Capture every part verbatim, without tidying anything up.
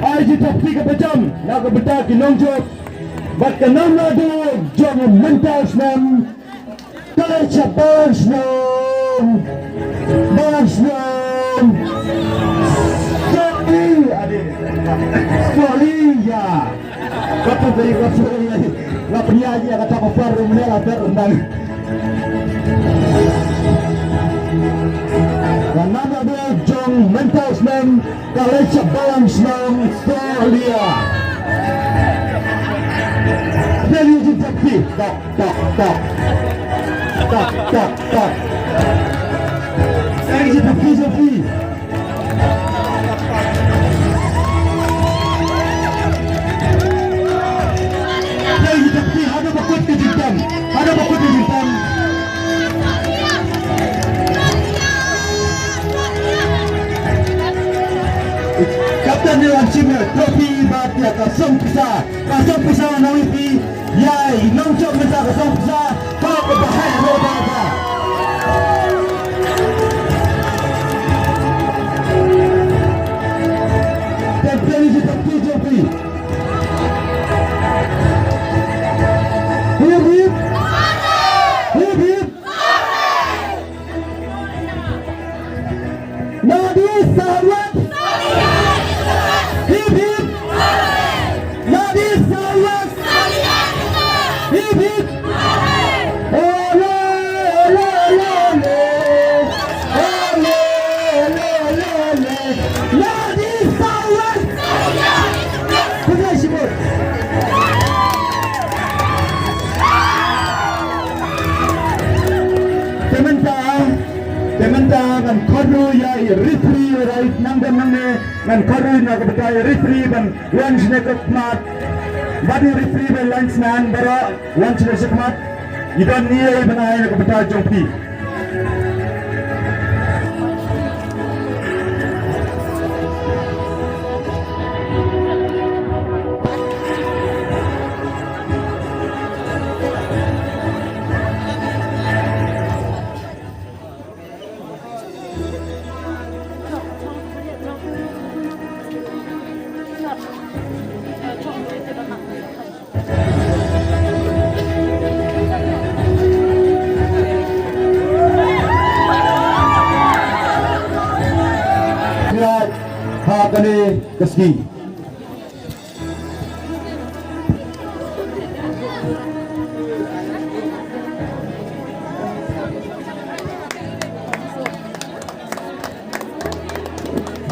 Ai jingthap kti kaba jam na ka bynta ki nongjop bad ka nam naduh jong mynta u snem. Ka leit sha balang shnong, balang shnong. Sorry, adi. Sorry, ya. Kata dari Rasul, ya. Nga pynïaid ïa kata ba par ruh mynne la ter rendang. Ka nam naduh jong mynta u snem ka leit sha balang shnong Sohliya. Pynïaid jingthap kti. Tok, tok, tok. Tok, tok, tok. Pynïaid jingthap kti, jingthap kti. Pynïaid jingthap kti, haduh ba kut ka jingtem. Haduh ba kut ka jingtem. Kapten ne wan shim ïa u trophy bad ïa ka song pisa. Ka song pisa na u ipi. Ïa i nongjop mynta ka song pisa. Ka ka ba hai ro ba ba. Kapten ne jingthap kti, jingthap kti. Hip, hip. Hip, hip. Nadi Salwat. Hip, hip. Nadi Salwat. Hip, hip. Ole, ole, ole, ole. Ole, ole, ole, ole. Nadi Salwat. Khublei shibun. Te mynta, te mynta ngan khot ruh ïa i referee, ïa i nongdem nangne, ngan khot ruh na ka bynta i referee ban wan shane ka khmat. Bad i referee bad i linesman baroh wan shane ka khmat. I don ni ei ban ai na ka bynta jong phi. Ha kane ka sngi.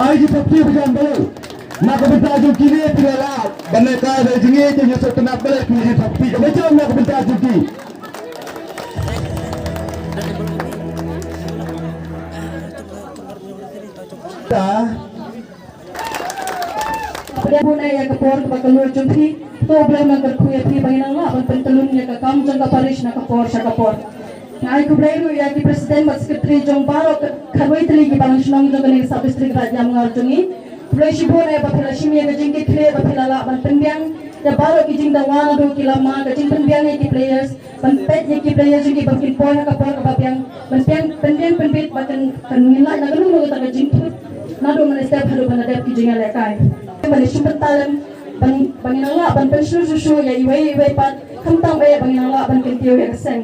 Ai jingthap kti ba jan balei. Na ka bynta jong kine phi la lah ban lehkai da jingïeit, jingïeit sngewtynnat, balei phi jingthap kti kaba jan na ka bynta jong ki. Ka pdiang bun ïa ka por kaba kylluid jong phi, to U Blei un nang kyrkhu ïa phi ba ngin nang lah ban pyntyllun ïa ka kam jong ka parish na ka por sha ka por. Nga ai khublei ruh ïa ki president bad secretary jong baroh ka khatwei tylli ki balang shnong jong kane ka sub district Raid Jamngar jong ngi. Khublei shibun eh ba phi la shim ïa ka jingkitkhlieh ba phi la lah ban pynbiang ïa baroh ki jingdawa naduh ki lama, ka jingpynbiang ïa ki players, ban peit ïa ki players jong ngi ba kin poi ha ka por kaba biang, ban pynbiang, pynbiang pynbit ba kan, kan ngin lait na kano kano kata ka jingthut naduh mynstep haduh ban da dep ki jingïalehkai. Ban ïashim bynta lem ban, ba ngin nang lah ban pynshlur shuh shuh ïa iwei iwei pat, khamtam eh ba ngin nang lah ban kyntiew ïa ka seng.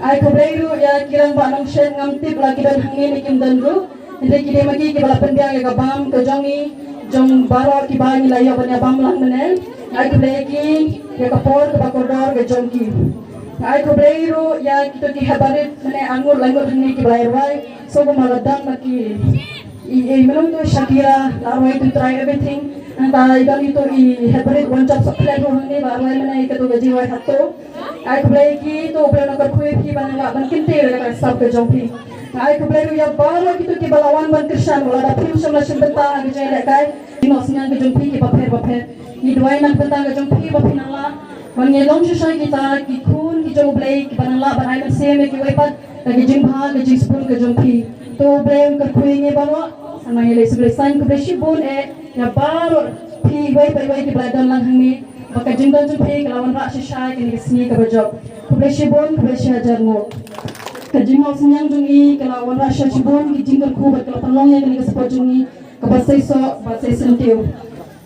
Ai khublei ruh ïa ki rangbah Nongshit, ngam tip la ki don hangne ne kim don ruh. Hynrei ki dei ma ki kiba la pynbiang ïa ka bam ka jong ngi, jong baroh kiba ngi la ïoh ban ïa bam lang mynne. Ai khublei ïa ki ïa ka por kaba kordor ka jong ki. Ai khublei ruh ïa kito ki heh barit mynne, arngut laingut hangne kiba la ïa rwai. So kumba la don ma ki i, i, mano to Shakira, la rwai to Try Everything. Nangta i don ito i heh barit Wanjop Soplet ruh hangne ba la rwai mynne ïa kato ka jingrwai hato. Ai khublei ïa ki, to U Blei un nang kyrkhu ïa phi ban nang lah ban kyntiew ïa ka sap ka jong phi. Ai khublei ruh ïa baroh kito kiba la wan ban kyrshan, wat la da phim shym la shim bynta ha ka jingïalehkai. Ki nongsynñiang ka jong phi kiba pher ba pher, ngi duwai na ka bynta ka jong phi ba phi nang lah ban ïalong shisha kita ki khun ki jong U Blei kiba nang lah ban ai mynsiem ïa kiwei pat da ka jingbha ka jingsbun ka jong phi. To U Blei un kyrkhu ïa ngi baroh. Sa nang ïaleh sha U Blei. Sa khublei shibun eh ïa baroh phi iwei pa iwei kiba la don lang hangne. Ba ka jingdon jong phi ka la wanrah shisha ïa kane ka sngi kaba jop. Khublei shibun, khublei shihajar nguh. Ka jingnongsynñiang jong ngi ka la wanrah shisha shibun ki jingkyrkhu bad ka la pynlong ïa kane ka sport jong ngi kaba seisoh bad seisyntiew.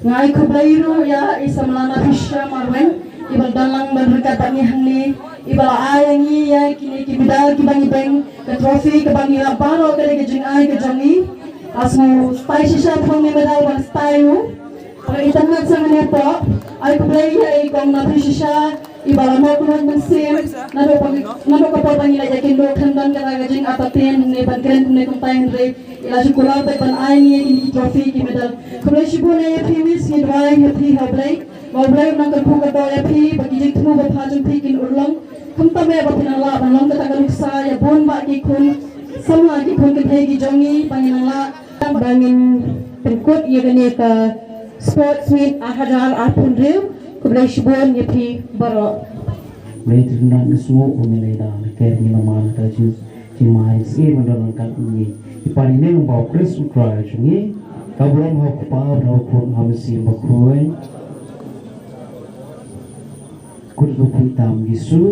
Nga ai khublei ruh ïa i samla Nafisha Marwein iba la don lang ban ryngkat bad ngi hangne, iba la ai ïa ngi ïa kine ki medal kiba ngi beng, ka trophy kaba ngi rah baroh ka dei ka jingai ka jong ngi. Nga sngew stai shisha pynlong ne medal ban stai u. Ba itynnad sa mynne pat, ai khublei ïa i kong Nafisha, iba la mih khlem mynsiem naduh ba, naduh ka por ba ngi la ïakynduh khlem don kata ka jingartatien ne ban kren kumne kumtai, hynrei i la shu kular beit ban ai ngi ïa kine ki trophy ki medal. Khublei shibun ïa phi Miss, ngi duwai ïa phi ha U Blei ba U Blei un nang kyrkhu kyrdoh ïa phi, ba ki jingthmu ba pha jong phi kin urlong. Khamtam eh ba phin nang lah ban long kata ka nuksa ïa bun bah ki khun samla, ki khun kynthei ki jong ngi, ba ngin nang lah ba ngin pynkut ïa kane ka Sports Meet ar hajar arphew hynriew. Khublei shibun ïa phi baroh. Blei Trinah, ngi sngew kumne da ka ngi la mar ka jing, jingmai sngewbha ban don ryngkat ngi. Ïa phi ne ngi ba U Khrist U Trai jong ngi, ka burom ha U Kpa, ha U Khun, ha U Mynsiem Bakhuid. Kut ka pui tam Jisu,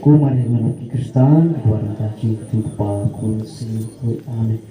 kumba ngi ki Khristan, ka burom ka jing, ka jing Kpa, Khun, Mynsiem Bakhuid. Amen.